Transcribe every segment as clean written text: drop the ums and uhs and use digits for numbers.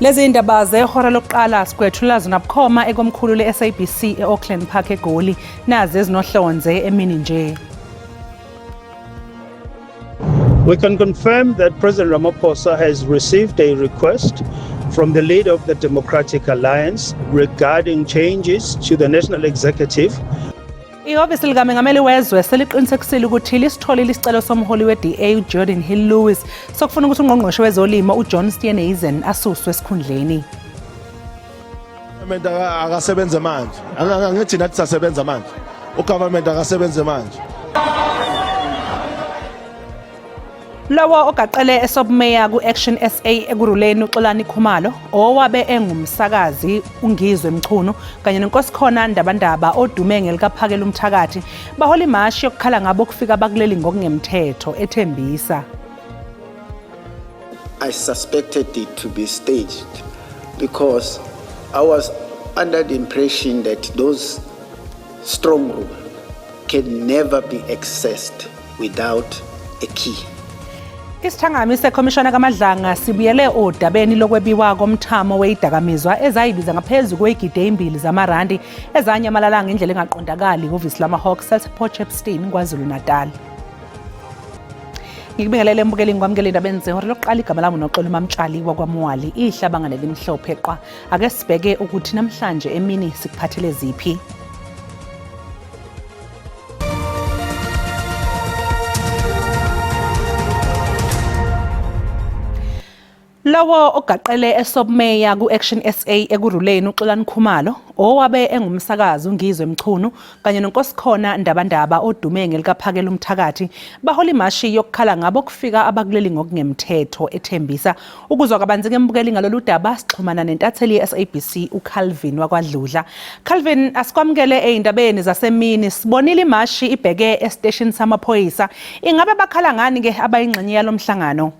Lezi indaba zehora lokuqala sikwethula zona bukhoma ekomkhulu le-SABC e-Auckland Park eGoli nazi ezinohlonze emini nje. We can confirm that President Ramaphosa has received a request from the leader of the Democratic Alliance regarding changes to the national executive. Ihhovisi likamengameli wezwe seliqinisekisile ukuthi lisitholile isicelo somholi we-DA uGeordin Hill-Lewis sokufuna ukuthi ungqongqoshe wezolimo uJohn Steenhuisen asuswe esikhundleni. Government akasebenze manje. Angithi nathi sasebenza manje. Ugovernment akasebenze manje. Lowo ogaqele esobumeya ku-Action SA ekuruleni uXolani Khumalo owabe engumsakazi uNgizwe Mchunu kanye noNkosikhona Ndabandaba odume ngelikaPhakela umthakathi bahola imashi yokukhala ngabo ukufika bakuleli ngokungemthetho eThembisa. I suspected it to be staged because I was under the impression that those strong room can never be accessed without a key. Isithangami sekhomishana kaMadlanga sibuyele odabeni lokwebiwa komthamo weyidakamizwa ezayibiza ngaphezu kweyigidi ezimbili zamarandi ezanyamalala ngendlela engaqondakali ihhovisi lama-Hawks lasePort Shepstone KwaZulu-Natal. Ngikubingelele mbukeli ngikwamukele endabeni zehora lokuqala igama lami uNoxolo Mamtshali wakwaMwali ihlabanga nelimhlophe qwa. Ake sibheke ukuthi namhlanje emini sikuphathele ziphi. Lowo ogaqele esobumeya ku-Action SA ekuruleni uXolani Khumalo owabe engumsakazi uNgizwe Mchunu kanye noNkosikhona Ndabandaba odume ngelikaPhakela umthakathi bahola imashi yokukhala ngabo kufika abakuleli ngokungemthetho ethembisa ukuzwa kabanzi ngembukeli ngalolu daba sixhumana nentatheli ye-SABC uCalvin wakwaDludla. Calvin, asikwamukele ey'ndabeni zasemini. Sibonile imashi ibheke esiteshini samaphoyisa. Ingabe bakhala ngani ke abayingxenye yalo mhlangano?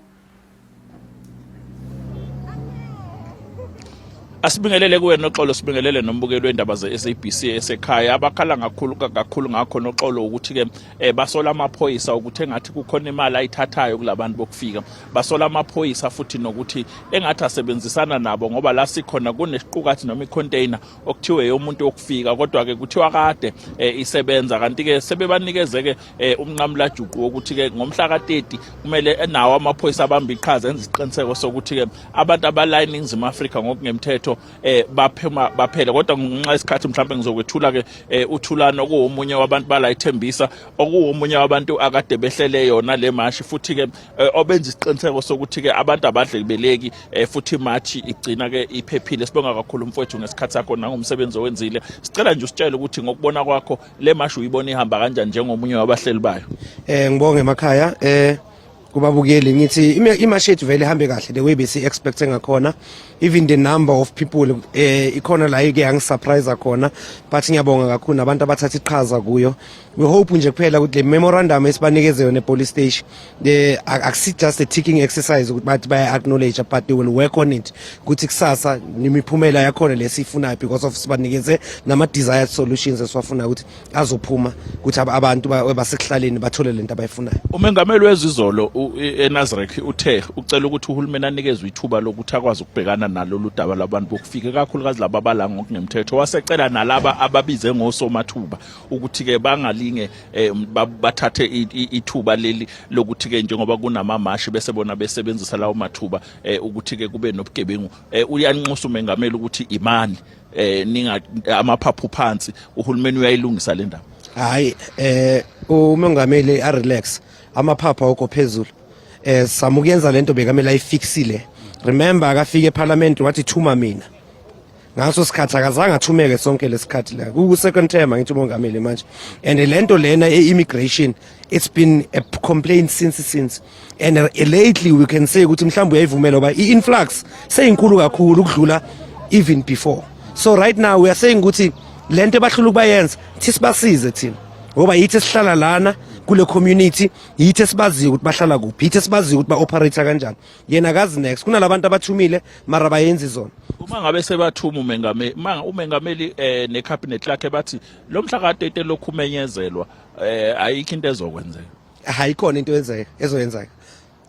Asibingelele kuwe Noxolo, sibingelele nombukeli wendaba ze-SABC esekhaya. Abakhala kakhulu kakhulu ngakho Noxolo ukuthi ke basola amaphoyisa ukuthi engathi kukhona imali ayithathayo kulabantu bokufika. Basola amaphoyisa futhi nokuthi engathi asebenzisana nabo ngoba la sikhona kunesiqukathi noma icontainer okuthiwe yomuntu wokufika kodwa ke kuthiwa kade isebenza kanti ke sebebanikeze ke umnqamulajuqu wokuthi ke ngomhla ka-30 kumele enawo amaphoyisa abambe iqhaza enza isiqiniseko sokuthi ke abantu abala eNingizimu Afrika ngokungemthetho baphuma baphele kodwa ngenxa yesikhathi mhlawumbe ngizokwethula ke uThulani okuwomunye wabantu bala ithembisa okuwomunye wabantu akade behlele yona le mashi futhi ke obenza isiqiniseko sokuthi ke abantu abadlebeleki futhi imashi igcina ke iphephile. Sibonga kakhulu mfowethu ngesikhathi sakho nangomsebenzi owenzile. Sicela nje usitshele ukuthi ngokubona kwakho le mashi uyibona ihamba kanjani njengomunye wabahleli bayo. Ngibonge emakhaya kubabukeli ngithi imashi yethu vele ihambe kahle the way besi expect ngakhona, even the number of people ikhona la ike yangisurprise khona, but ngiyabonga kakhulu nabantu abathatha iqhaza kuyo. We hope nje kuphela ukuthi le memorandum esibanikeze yona e-police station the akusi just a ticking exercise ukuthi bathi baya acknowledge, but they will work on it ukuthi kusasa nemiphumela yakhona lesiyifunayo, because of sibanikeze nama desired solutions esiwafunayo ukuthi azophuma ukuthi abantu basekuhlaleni bathole lento abayifunayo. Umengameli wezizolo eNasrec uthe ucela ukuthi uhulumeni anikezwe ithuba lokuthi akwazi ukubhekana nalolu daba labantu bokufika, ikakhulukazi laba abala ngokungemthetho. Wasecela nalaba ababize ngosomathuba ukuthi-ke bangalinge bathathe ithuba leli lokuthi-ke njengoba kunamamashi bese bona besebenzisa lawo mathuba ukuthi-ke kube nobugebengu. Uyanxusa umengameli ukuthi imani ninga amaphaphu phansi, uhulumeni uyayilungisa le ndaba. Hayi, umongameli a relax, amaphaphu awukho phezulu. Samukuyenza lento bekamele ayifixile. Remember akafika eParliament wathi thuma mina. Ngaso sikhathi akazange athumeke sonke lesikhathi la. Ku second term ngithi umongameli manje. And lento lena e-immigration, it's been a complaint since and lately we can say ukuthi mhlawumbe uyayivumela ngoba i-influx seyinkulu kakhulu ukudlula even before. So right now we are saying ukuthi lento ebahlula ukubayenza thi sibasize thina ngoba yithi esihlala lana kule community, yithi esibaziyo ukuthi bahlala kuphi, yithi esibaziyo ukuthi ba-operate kanjani. Yena akazi next kunalabantu abathumile mara bayenzi zona. Uma ngabe sebathuma umengameli, uma umengameli necabinet lakhe bathi lo mhla ka-30 lokhu umenyezelwa, ayikho into ezokwenzeka? Hayi, ikhona into ezoyenzeka.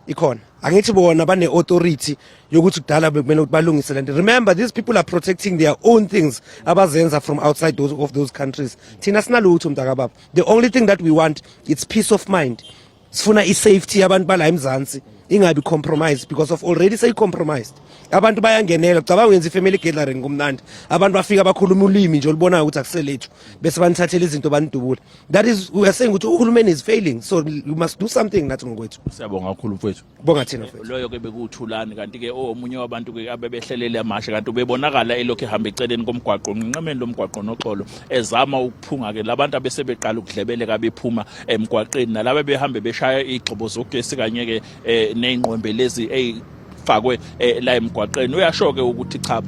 Ikhona. Angithi bona bane authority yokuthi kudala bekumele ukuthi balungise lento. Remember, these people are protecting their own things abazenza from outside those of those countries. Thina sinalutho, mntakababa. The only thing that we want, it's peace of mind. Sifuna i-safety yabantu bala eMzansi ingabi compromised, because of already seyi-compromised. Abantu bayangenela. Cabanga wenza i-family gathering, kumnandi, abantu bafika bakhuluma ulimi nje olubonayo ukuthi akuselethu, bese banithathela izinto, banidubula. That is, we are saying ukuthi uhulumeni is failing, so we must do something nathi ngokwethu. Siyabonga kakhulu, mfowethu. Bonga thina, mfowethu. Loyo ke bekuwuThulani. Kanti ke omunye wabantu ke abebehlelele amashe, kanti ubebonakala elokhu ehamba eceleni komgwaqo, nqinqemeni lomgwaqo, noxolo, ezama ukuphunga ke labantu abesebeqala ukudlebeleka bephuma emgwaqeni, nalaba behambe beshaya igxobo zogesi kanye ke ney'nqwembe lezi fakwe la emgwaqeni. Uyasho ke ukuthi cha,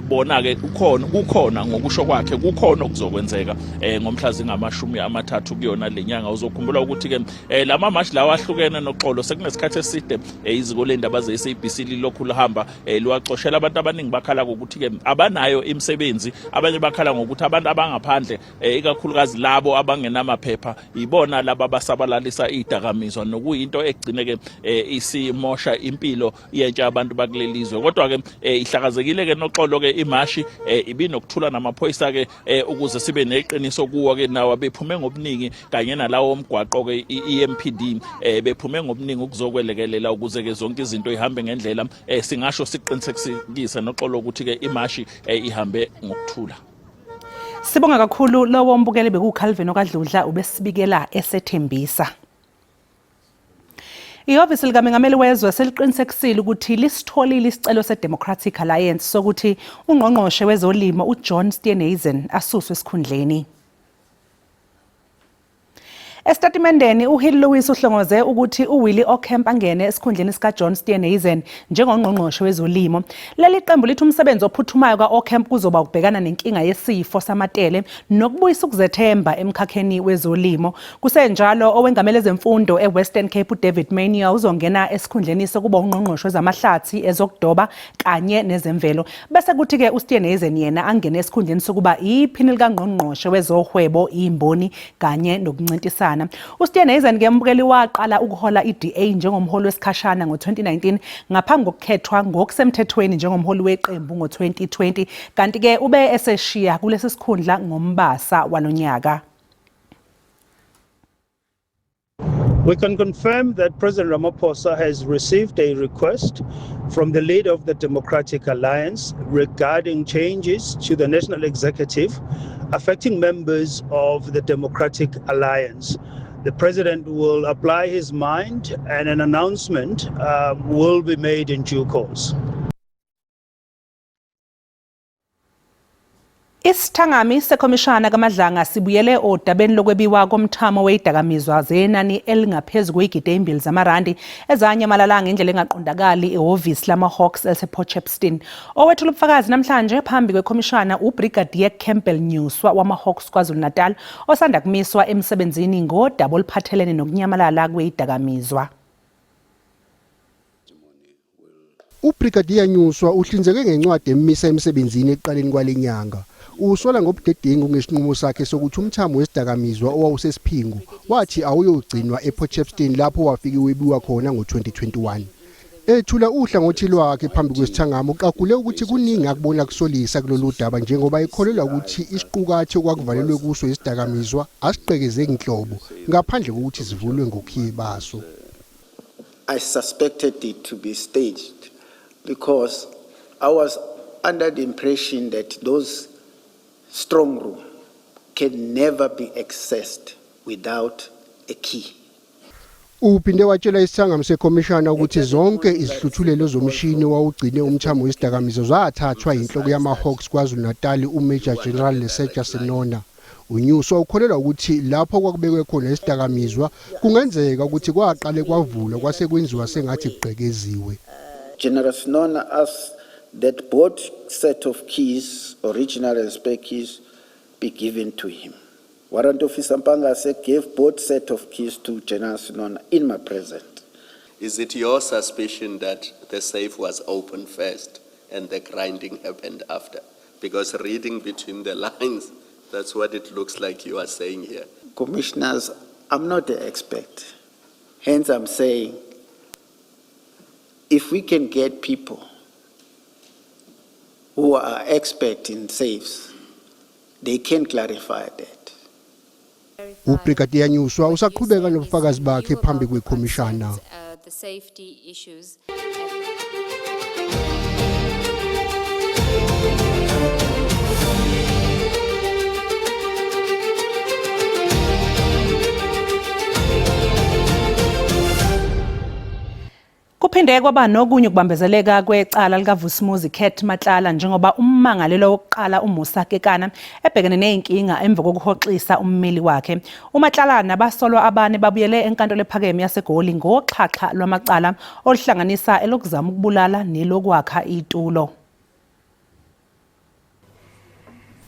bona ke ukhona, kukhona, ngokusho kwakhe kukhona okuzokwenzeka ngomhla zingama-30 kuyona lenyanga. Uzokhumbula ukuthi ke lama mashi lawa ahlukene, noxolo, sekunesikhathi eside iziko lendaba ze-SABC lilokhu lihamba liwacoshela. Abantu abaningi bakhala ngokuthi ke abanayo imisebenzi, abanye bakhala ngokuthi abantu abangaphandle, ikakhulukazi labo abangenamaphepha, ibona laba abasabalalisa idakamizwa, nokuyinto egcine ke isimosha impilo yentsha abantu bakuleli zwe. Kodwa ke ihlakazekile ke, noxolo, ke imashi ibinokuthula namaphoyisa ke, ukuze sibe neqiniso kuwo ke nawo bephume ngobuningi, kanye nalawo omgwaqo ke i-EMPD bephume ngobuningi ukuzokwelekelela ukuze ke zonke izinto ihambe ngendlela. Singasho siqinisekise, noxolo, ukuthi ke imashi ihambe ngokuthula. Sibonga kakhulu. Lowo mbukeli bekuCalvin okaDludla, ubesibikela esethembisa. Ihhovisi likaMengameli wezwe seliqinisekisile ukuthi lisitholile isicelo seDemocratic Alliance sokuthi ungqongqoshe wezolimo uJohn Steenhuisen asuswe esikhundleni. Esitatimendeni, uHill Lewis uhlongoze ukuthi uWillie Aucamp angene esikhundleni sikaJohn Steenhuisen njengongqongqoshe wezolimo. Leli qembu lithi umsebenzi ophuthumayo ka-Aucamp kuzoba ukubhekana nenkinga yesifo samatele nokubuyisa ukuzethemba emkhakheni wezolimo. Kusenjalo, owengamele ezemfundo eWestern Cape uDavid Maynier uzongena esikhundleni sokuba ungqongqoshe wezamahlathi, ezokudoba kanye nezemvelo. Bese kuthi-ke uSteenhuisen yena angene esikhundleni sokuba iphini likangqongqoshe wezohwebo, imboni kanye nokuncintisana. USteenhuisen ke, mbukeli, waqala ukuhola iDA njengomholi wesikhashana ngo-2019 ngaphambi kokukhethwa ngokusemthethweni njengomholi weqembu ngo-2020, kanti-ke ube eseshiya kulesi sikhundla ngoMbasa walonyaka. We can confirm that President Ramaphosa has received a request from the leader of the Democratic Alliance regarding changes to the national executive affecting members of the Democratic Alliance. The president will apply his mind and an announcement will be made in due course. Isithangami sekhomishana kaMadlanga sibuyele odabeni lokwebiwa komthamo weyidakamizwa zenani elingaphezu kweyigidi ezimbili zamarandi ezanyamalala ngendlela engaqondakali ehhovisi lama-Hawks elisePort Shepstone. Owethula ubufakazi namhlanje phambi kwekhomishana uBrigadier Campbell Nyuswa wama-Hawks KwaZulu-Natal, osanda kumiswa emsebenzini ngodaba oluphathelene nokunyamalala kweyidakamizwa. UBrigadier Nyuswa uhlinzeke ngencwadi emisa emsebenzini ekuqaleni kwale nyanga. Usola ngobudedengu ngesinqumo sakhe sokuthi umthamo wesidakamizwa owawusesiphingo wathi awuyogcinwa ePort Shepstone, lapho wafike webiwa khona ngo-2021. Ethula uhlangothi lwakhe phambi kwesithangami, uqagule ukuthi kuningi akubona kusolisa kulolu daba, njengoba ekholelwa ukuthi isiqukathi okwakuvalelwe kuso isidakamizwa asiqekezeki nhlobo ngaphandle kokuthi sivulwe ngokhiye baso. I suspected it to be staged because I was under the impression that those strong room can never be accessed without a key. Uphinde watshela isithangami sekhomishana ukuthi zonke izihluthulelo zomshini wawugcine umthamo wesidakamizwa zathathwa yinhloko yama-Hawks KwaZulu-Natal uMajor General Lesetja Senona. UNyuswa ukholelwa ukuthi lapho kwakubekwe khona isidakamizwa kungenzeka ukuthi kwaqale kwavulwa kwase kwenziwa sengathi kugqekeziwe. General Senona asked that both set of keys, original and spare keys, be given to him. Warrant Officer Mpangase gave both set of keys to General Senona in my presence. Is it your suspicion that the safe was opened first and the grinding happened after? Because reading between the lines, that's what it looks like you are saying here. Commissioners, I'm not the expert. Hence, I'm saying If we can get people who are expert in safes, they can clarify that. UBrigadier Nyuswa usaqhubeka nobufakazi bakhe phambi kwekhomishana. The safety issues. Kuphinde kwaba nokunye ukubambezeleka kwecala likaVusimuzi Cat Matlala njengoba ummangalelwa wokuqala uMusa Kekana ebhekene nezinkinga emva kokuhoxisa ummeli wakhe. UMatlala nabasolwa abane babuyele enkantolo ephakeme yaseGoli ngoxhaxha lwamacala oluhlanganisa elokuzama ukubulala nelokwakha itulo.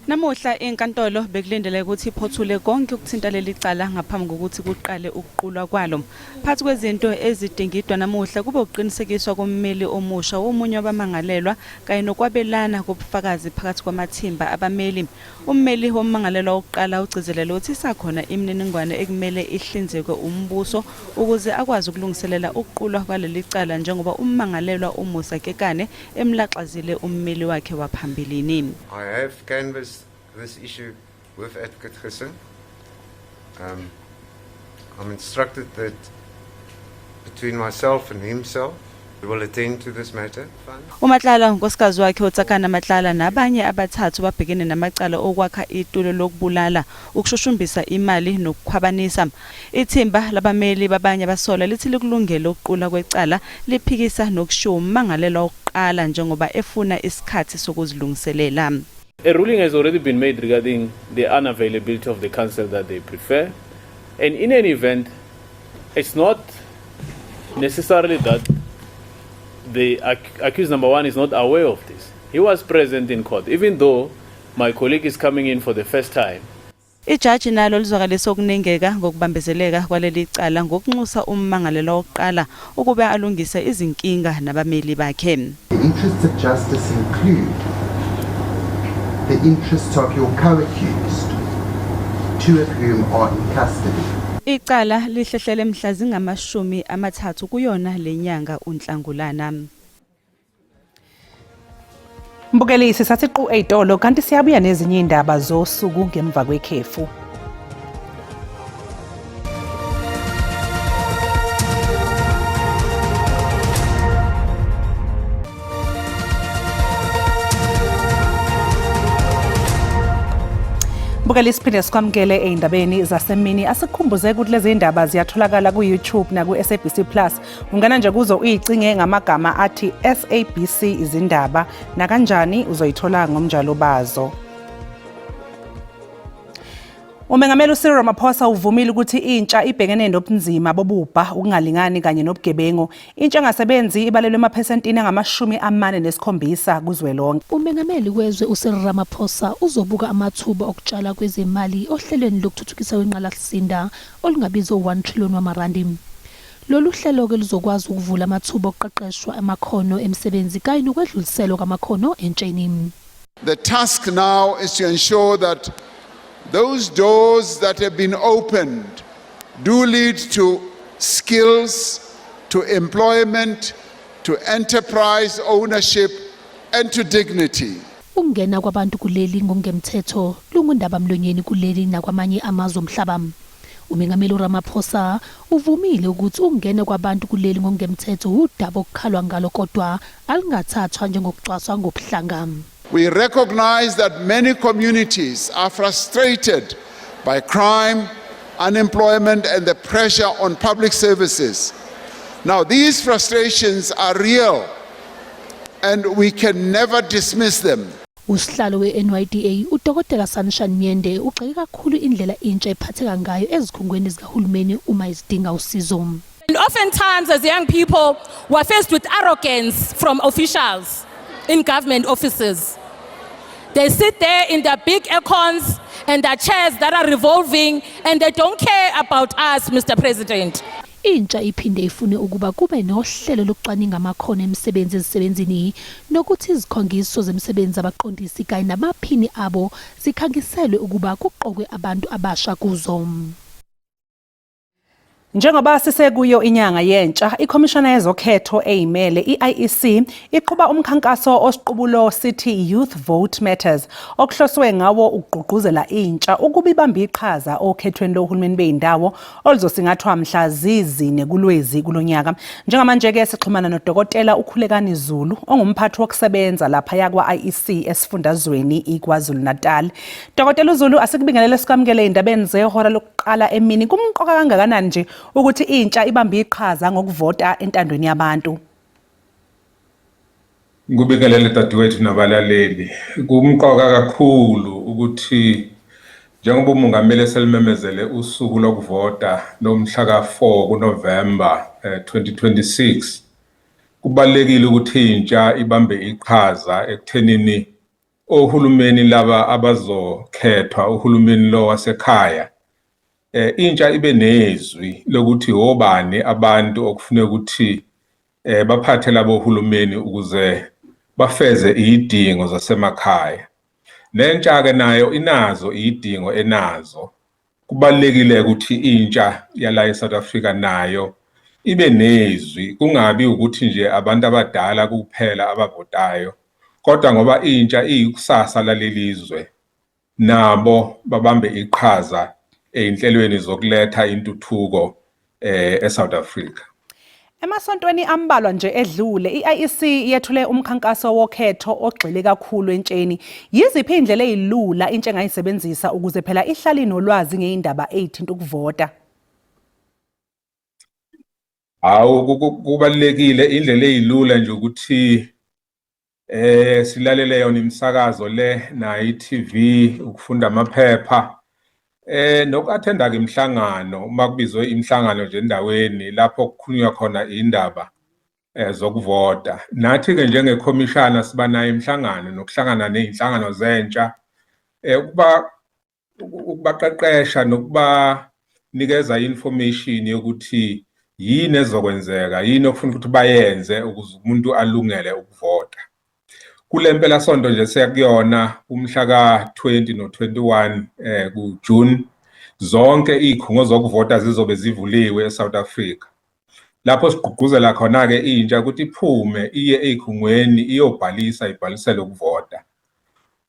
Namuhla inkantolo bekulindeleke ukuthi iphothule konke ukuthinta leli cala ngaphambi kokuthi kuqale ukuqulwa kwalo. Phakathi kwezinto ezidingidwa namuhla kube ukuqinisekiswa kommeli omusha womunye wabamangalelwa kanye nokwabelana kobufakazi phakathi kwamathimba abameli. Ummeli wommangalelwa wokuqala ugcizelele ukuthi isakhona imininingwane ekumele ihlinzekwe umbuso ukuze akwazi ukulungiselela ukuqulwa kwaleli cala njengoba ummangalelwa uMusa Kekane emlaxazile ummeli wakhe waphambilini. I have canvassed this issue with Advocate Gissen. I'm instructed that between myself and himself, we will attend to this matter. UMatlala, unkosikazi wakhe uTsakana Matlala nabanye abathathu babhekene namacala okwakha itulo lokubulala, ukushushumbisa imali nokukhwabanisa. Ithimba labameli babanye abasolwa lithi likulungele ukuqulwa kwecala, liphikisa nokushiwo ummangalelwa wokuqala njengoba efuna isikhathi sokuzilungiselela. A ruling has already been made regarding the unavailability of the counsel that they prefer. And in any event, it's not necessarily that the accused number one is not aware of this. He was present in court, even though my colleague is coming in for the first time. Ijaji nalo lizwakalisa ukunengeka ngokubambezeleka kwaleli cala ngokunxusa ummangalelwa wokuqala ukuba alungise izinkinga nabameli bakhe. The interests of justice include the interests of your co-accused, two of whom are in custody. Icala lihlehlele mhla zingamashumi 30 kuyona lenyanga uNhlangulana. Mbukeli, sisathi qu ey'tolo kanti siyabuya nezinye iy'ndaba zosuku ngemva kwekhefu. Mbukeli, siphinde sikwamukele ey'ndabeni zasemini. Asikukhumbuze ukuthi lezi ndaba ziyatholakala ku-YouTube naku-SABC Plus. Ungena nje kuzo uyicinge ngamagama athi SABC izindaba, nakanjani uzoyithola ngomnjalo bazo. Umengameli uCyril Ramaphosa uvumile ukuthi intsha ibhekene nobunzima bobubha, ukungalingani kanye nobugebengu. Intsha engasebenzi ibalelwe emaphesentini angama-47 kuzwelonke. Umengameli wezwe uCyril Ramaphosa uzobuka amathuba okutshala kwezemali ohlelweni lokuthuthukisa kwengqalasizinda olungabiza u-1 trillion wamarandi. Lolu hlelo-ke luzokwazi ukuvula amathuba okuqeqeshwa amakhono emisebenzi kanye nokwedluliselwa kwamakhono entsheni. The task now is to ensure that those doors that have been opened do lead to skills, to employment, to enterprise ownership, and to dignity. Ukungena kwabantu kuleli ngokungemthetho lungundabamlonyeni kuleli nakwamanye amazwe omhlaba. Umengameli uRamaphosa uvumile ukuthi ukungena kwabantu kuleli ngokungemthetho udaba okukhalwa ngalo kodwa alingathathwa njengokucwaswa ngobuhlanga. We recognize that many communities are frustrated by crime, unemployment, and the pressure on public services. Now, these frustrations are real, and we can never dismiss them. Usihlalo we-NYDA uDokotela Sunshine Myende ugxeke kakhulu indlela intsha ephatheka ngayo ezikhungweni zikahulumeni uma izidinga usizo. And oftentimes, as young people, we're faced with arrogance from officials in government offices. They sit there in their big aircons and their chairs that are revolving, and they don't care about us, Mr. President. Intsha iphinde ifune ukuba kube nohlelo lokucwaninga amakhono emisebenzi ezisebenzini nokuthi izikhongiso zemisebenzi zabaqondisi kanye namaphini abo zikhangiselwe ukuba kuqokwe abantu abasha kuzo. Njengoba sisekuyo inyanga yentsha, ikhomishana yezokhetho eyimele i-IEC iqhuba umkhankaso osiqubulo sithi Youth Vote Matters okuhloswe ngawo ukugqugquzela intsha ukuba ibambe iqhaza okhethweni lohulumeni beyindawo oluzosingathwa mhla zizine kuLwezi kulonyaka. Njengamanje-ke sixhumana noDokotela uKhulekani Zulu ongumphathi wokusebenza laphaya kwa-IEC esifundazweni iKwaZulu-Natal. Dokotela uZulu asikubingelele sikwamukele indabeni zehora lokuqala emini. Kumqoka kangakanani nje ukuthi intsha ibambe iqhaza ngokuvota entandweni yabantu? Ngikubingelele dadewethu nabalaleli. Kumqoka kakhulu ukuthi njengoba umongameli eselimemezele usuku lokuvota lomhla ka-4 kuNovemba 2026, eh, kubalulekile ukuthi intsha ibambe iqhaza ekuthenini ohulumeni laba abazokhethwa uhulumeni lo wasekhaya eh intsha ibe nezwi lokuthi obani abantu okufuneka ukuthi eh baphathe labo hulumeni ukuze bafeze izidingo zasemakhaya nentsha ke nayo inazo izidingo enazo Kubalulekile ukuthi intsha yala eSouth Africa nayo ibe nezwi, kungabi ukuthi nje abantu abadala kuphela abavotayo, kodwa ngoba intsha iyikusasa laleli zwe, nabo babambe iqhaza ey'nhlelweni zokuletha intuthuko eh eSouth Africa. Emasontweni ambalwa nje edlule, i-IEC yethule umkhankaso wokhetho ogxile kakhulu entsheni. Yiziphi izindlela ezilula intsha engayisebenzisa ukuze phela ihlale inolwazi ngeyindaba ezithinta ukuvota? Hawu kubalulekile indlela ezilula nje ukuthi Eh silalele yona imisakazo le nayo i-TV ukufunda amaphepha eh noku-attenda ke imihlangano uma kubizwe imihlangano nje endaweni lapho kukhulunywa khona indaba eh zokuvota nathi ke njengekhomishana siba nayo imihlangano nokuhlangana nezinhlangano zentsha eh ukuba ukubaqeqesha nokubanikeza i-information yokuthi yini ezokwenzeka yini okufuna ukuthi bayenze ukuze umuntu alungele ukuvota kule mpelasonto nje siyakuyona umhla ka-20 no-21 eh kuJune zonke izikhungo zokuvota zizobe zivuliwe eSouth Africa lapho sigqugquzela khona-ke intsha ukuthi iphume iye ey'khungweni iyobhalisa ibhalisele ukuvota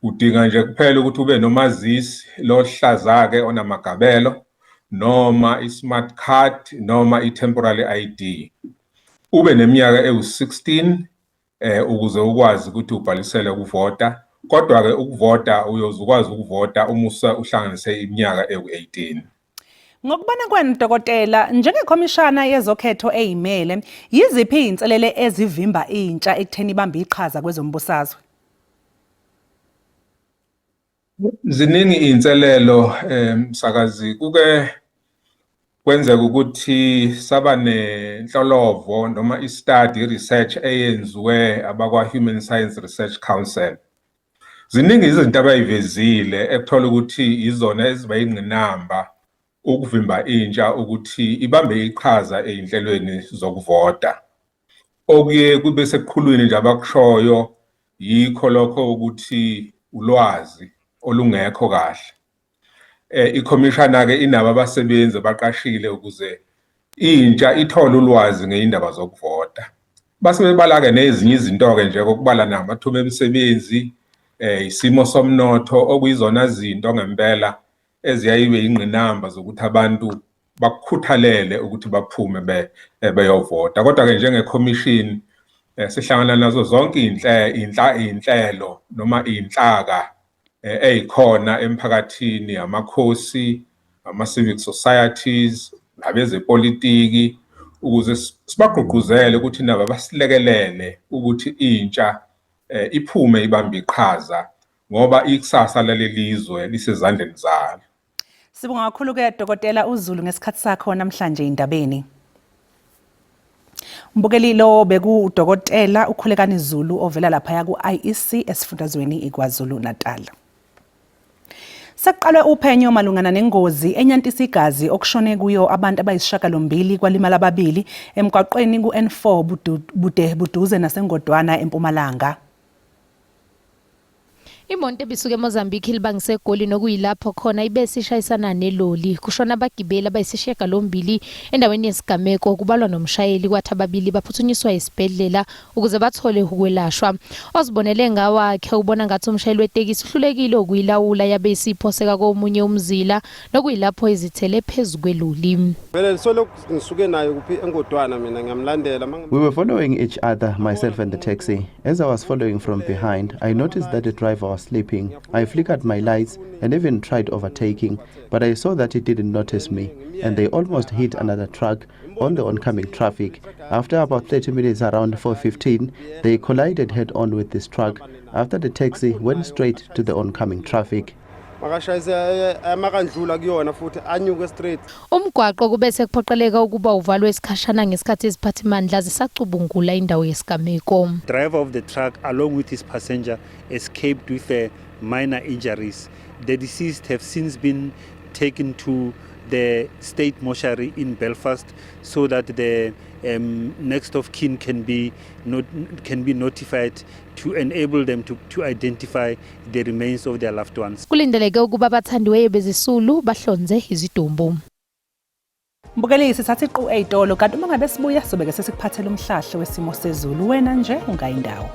Udinga nje kuphela ukuthi ube nomazisi lohlaza-ke onamagabelo noma i-smart card noma i-temporary ID. Ube neminyaka ewu-16 eh ukuze ukwazi ukuthi ubhalisele ukuvota. Kodwa-ke ukuvota uyoze ukwazi ukuvota uma uhlanganise iminyaka ewu-18. Ngokubona kwenu dokotela, njengekhomishana yezokhetho eyimele, yiziphi izinselele ezivimba intsha ekutheni ibambe iqhaza kwezombusazwe? Ziningi iy'nselelo msakazi kuke kwenzeka ukuthi saba nenhlolovo noma i-study i-research eyenziwe abakwa-Human Science Research Council. Ziningi izinto abayivezile ekuthola ukuthi izona eziba yingqinamba ukuvimba intsha ukuthi ibambe iqhaza ey'nhlelweni zokuvota. Okuye kube sekuqhulwini nje abakushoyo yikho lokho ukuthi ulwazi olungekho kahle. Eh ikhomishana ke inabo abasebenzi abaqashile ukuze intsha ithole ulwazi ngeyindaba zokuvota. Base bebala-ke nezinye izinto-ke nje kokubala namathuba emisebenzi, eh isimo somnotho okuyizona zinto ngempela eziyayibe ingqinamba zokuthi abantu bakukhuthalele ukuthi baphume be eh, beyovota. Kodwa-ke njengekhomishini eh, sihlangana nazo zonke iy'nhlelo noma iy'nhlaka eh, eyikhona emphakathini amakhosi ama-civic societies abezepolitiki ukuze sibagqugquzele ukuthi nabo basilekelele ukuthi intsha eh, iphume ibambe iqhaza ngoba ikusasa lalelizwe lisezandleni zalo. Sibonga kakhulu ke Dokotela uZulu ngesikhathi sakho namhlanje indabeni. Mbukeli lo bekuwudokotela uKhulekani Zulu ovela laphaya ku-IEC esifundazweni iKwaZulu Natal. Sekuqalwe uphenyo malungana nengozi enyantisa igazi okushone kuyo abantu abayisishiyagalombili kwalimala ababili emgwaqweni ku-N4 bude buduze naseNgodwana eMpumalanga. Imonto ebisuka eMozambique ilibangise eGoli nokuyilapho khona ibe isishayisana neloli. Kushona abagibeli abayisishiyagalombili endaweni yesigameko kubalwa nomshayeli kwathi ababili baphuthunyiswa esibhedlela ukuze bathole ukwelashwa. Ozibonele ngawakhe ubona ngathi umshayeli wetekisi uhlulekile ukuyilawula yabe isiphoseka komunye umzila nokuyilapho izithele phezu kweloli. Vele solokhu ngisuke naye kuphi engodwana mina ngiyamlandela. We were following each other, myself and the taxi. As I was following from behind, I noticed that the driver was sleeping. I flickered my lights and even tried overtaking, but I saw that he didn't notice me, and they almost hit another truck on the oncoming traffic. After about 30 minutes, around 4:15, they collided head-on with this truck after the taxi went straight to the oncoming traffic. Makashayise makandlula kuyona futhi anyuke straight. Umgwaqo kube sekuphoqeleka ukuba uvalwe isikhashana ngesikhathi iziphathimandla zisacubungula indawo yesigameko. Driver of the truck along with his passenger escaped with minor injuries. The deceased have since been taken to the state mortuary in Belfast so that the next of kin can be not, can be notified to enable them to identify the remains of their loved ones. Kulindeleke ukuba abathandiweyo bezisulu bahlonze izidumbu. Mbukeli sithatha iqu ey'tolo kanti uma ngabe sibuya sobeke sesikuphathela umhlahlo wesimo sezulu wena nje ungayindawo.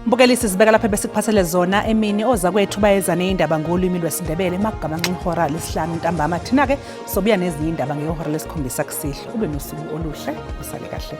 Mbukeli sizibeka lapha besikuphathele zona emini ozakwethu bayeza nezindaba ngolwimi lwesiNdebele emakugamanxa ihora lesihlanu ntambama thina-ke sobuya nezinye indaba ngehora lesikhombisa kusihlwa ube nosuku oluhle usale kahle.